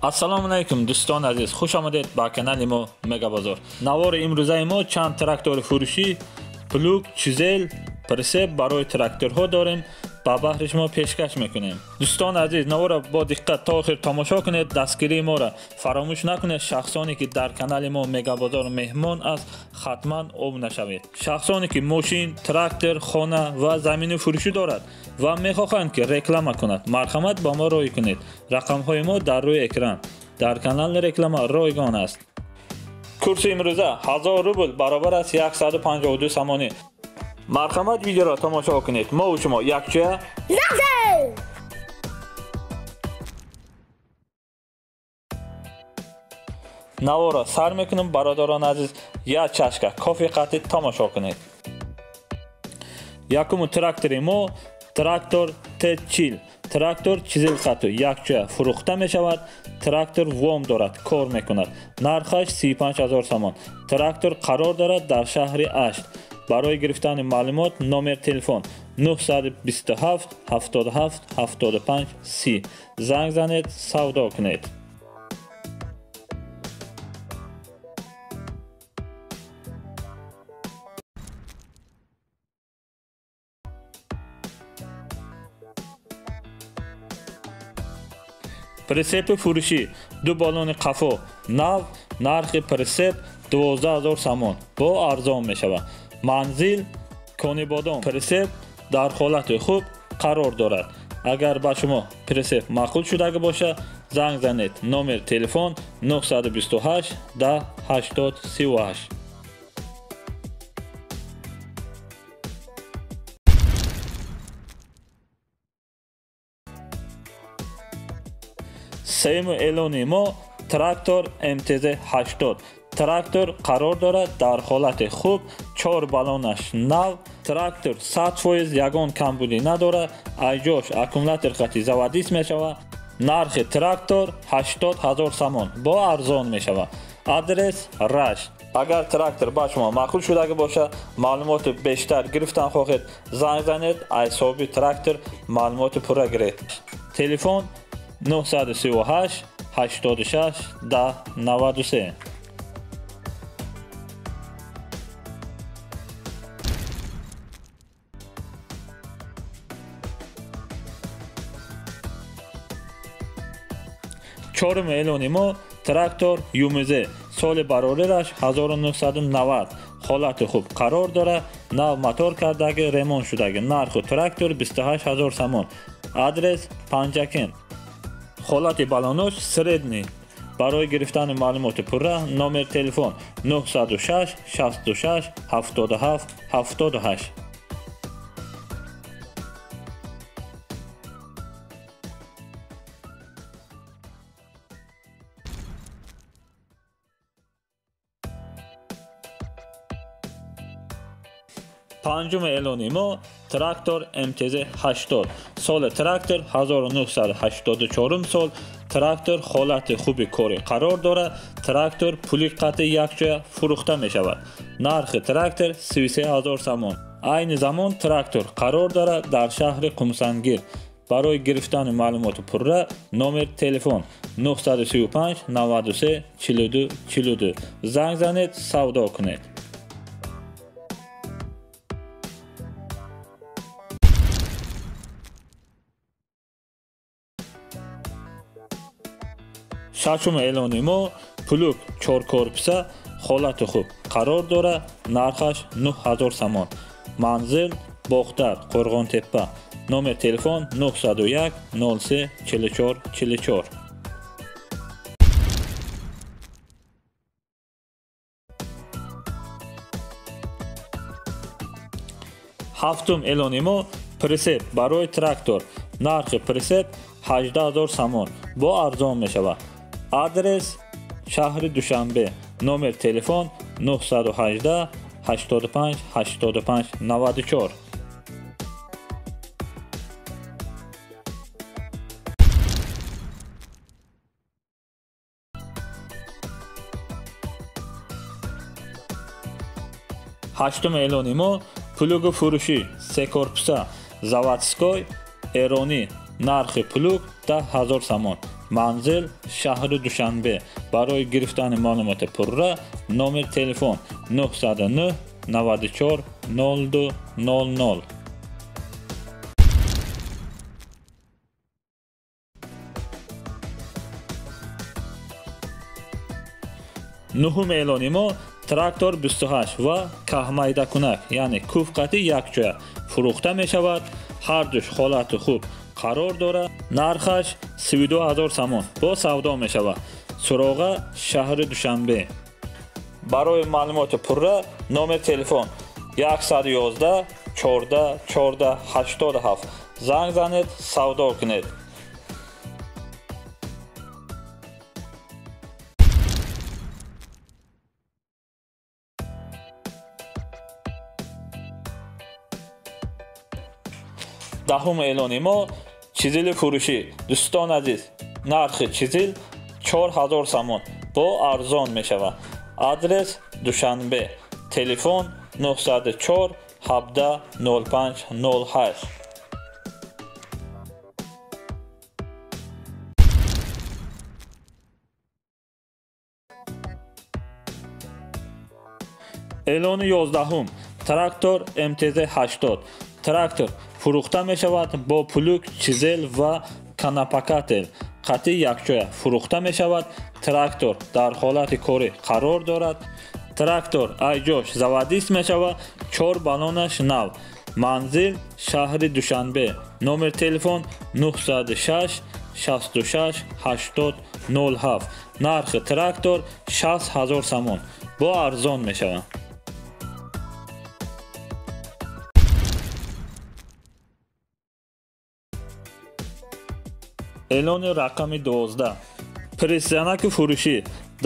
Ассалому алайкум дӯстони азиз, хуш омадед ба канали мо Мегабозор. Навори имрӯзаи мо чанд трактори фурӯшӣ, плуг, чизел, прицеп барои тракторҳо дорем, ба баҳри шумо пешкаш мекунем. Дӯстони азиз, наворро бо диққат то охир тамошо кунед, дастгирии моро фаромӯш накунед. Шахсоне ки дар канали мо Мегабозор меҳмон аст, хатман обуна шавед. Шахсоне ки мошин, трактор, хона ва замини фурӯшӣ дорад ва мехоҳанд ки реклама кунад, марҳамат ба мо рой кунед. Рақамҳои мо дар рӯи экран. Дар канали реклама ройгон аст. Курси имрӯза 1000 рубл баробар аст 152 сомонӣ. Марҳамат видеоро тамошо кунед. Мо ва шумо якҷоя наворо сар мекунем. Бародарони азиз, як чашка кофе қатӣ тамошо кунед. Якуму трактори мо трактор Т40. Трактор чизел қату якҷоя фурӯхта мешавад. Трактор вом дорад, кор мекунад. Нархаш 35 000 сомон. Трактор қарор дорад дар шаҳри Ашт. Барои гирифтани маълумот номер телефон 927 77 75 30. Занг занед, савдо кунед. Прицепи фурӯшӣ ду баллони қафо нав, нархи прицеп 12 000 сомон, бо арзон мешавад. Манзил Конибодом. Прицеп дар ҳолати хуб қарор дорад. Агар ба шумо прицеп маъқул шудагӣ бошад, занг занед. Номер телефон 928 10 80 38. Сеюми эълони мо трактор МТЗ 80. Трактор қарор дорад дар ҳолати хуб, 4 баллонаш нав. Трактор 100% ягон камбудӣ надорад. Айҷош аккумулятор қати заводис мешавад. Нархи трактор 80 000 сомон, бо арзон мешавад. Адрес Рашт. Агар трактор ба шумо маъқул шудагӣ бошад, маълумоти бештар гирифтан хоҳед, занг занед, аз ҳисоби трактор маълумоти пурра гиред. Телефон 938 86 10 93. Чоруми эълони мо трактор ЮМЗ. Соли барорираш 1990. Ҳолати хуб қарор дорад, нав мотор кардаги, ремонт шудаги. Нархи трактор 28 000 сомон. Адрес Панҷакент. Ҳолати баллонош средний. Барои гирифтани маълумоти пурра номер телефон 906 66 77 78. Панҷуми эълони мо трактор МТЗ 80. Соли трактор 1984 сол. Трактор ҳолати хуби корӣ қарор дорад. Трактор пули қатъи якҷоя фурӯхта мешавад. Нархи трактор 33 000 сомон. Айни замон трактор қарор дорад дар шаҳри Қумсангир. Барои гирифтани маълумоти пурра номер телефон 935 93 42 42. Занг занед, савдо кунед. Шашуми эълони мо плуг 4 корпуса, ҳолати хуб қарор дорад, нархаш 9000 сомон. Манзил Бохтар, Қӯрғонтеппа. Номер телефон 901 03 44 44. Ҳафтум эълони мо прицеп барои трактор. Нархи прицеп 18 000 сомон, бо арзон мешавад. Адрес шаҳри Душанбе. Номер телефон 918 85 85 94. Ҳаштум эълони мо плуги фурӯшӣ се корпуса заводской эронӣ. Нархи плуг 10 000 сомон. Манзил шаҳри Душанбе. Барои гирифтани маълумоти пурра номер телефон 909 94 02 00. Нуҳум эълони мо трактор 28 ва каҳмайдакунак, яъне куфқати якҷоя фурӯхта мешавад. Ҳардуш ҳолати хуб қарор дорад. Нархаш 32 000 сомон бо савдо мешавад. Суроға шаҳри Душанбе. Барои маълумоти пурра номер телефон 111 14 14 87 занг занед, савдо кунед. Даҳум эълони мо чизили фурӯшӣ. Дӯстон азиз, нархи чизил 4000 сомон бо арзон мешавад. Адрес Душанбе. Телефон 904 17 05 08. Эълони 11-ум трактор МТЗ 80. Трактор фурӯхта мешавад бо плуг, чизел ва канапакател. Қатъи якҷоя фурӯхта мешавад. Трактор дар ҳолати корӣ қарор дорад. Трактор айҷош заводист мешавад. 4 баллонаш нав. Манзил шаҳри Душанбе. Номер телефон 906 66 80 07. Нархи трактор 60 000 сомон бо арзон мешавад. Эълони рақами 12 пресзанаки фурӯшӣ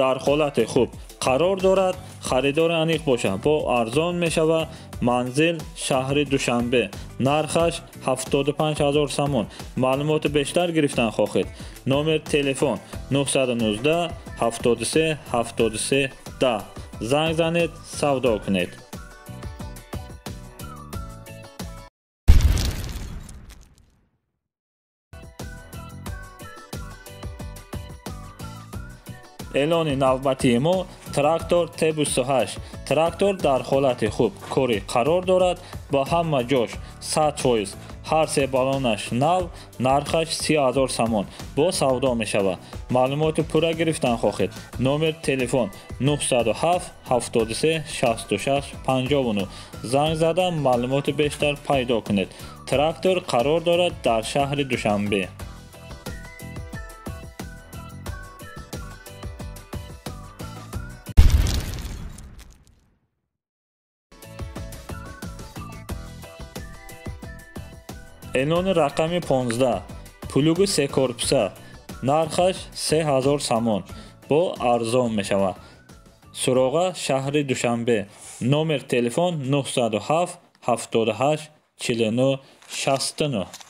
дар ҳолати хуб қарор дорад. Харидори аниқ бошад бо арзон мешавад. Манзил шаҳри Душанбе. Нархаш 75 000 сомон. Маълумоти бештар гирифтан хоҳед. Номер телефон 919 73 73 10. Занг занед, савдо кунед. Эълони навбатии мо трактор Т28. Трактор дар ҳолати хуб корӣ қарор дорад. Ба ҳама ҷош 100%. Ҳар се баллонаш нав. Нархаш 30 000 сомон бо савдо мешавад. Маълумоти пурра гирифтан хоҳед. Номер телефон 907 73 66 59. Занг зада маълумоти бештар пайдо кунед. Трактор қарор дорад дар шаҳри Душанбе. Эълони рақами 15 плуги секорпуса. Нархаш 3000 сомон бо арзон мешавад. Суроға шаҳри Душанбе. Номер телефон 907 78 49 69.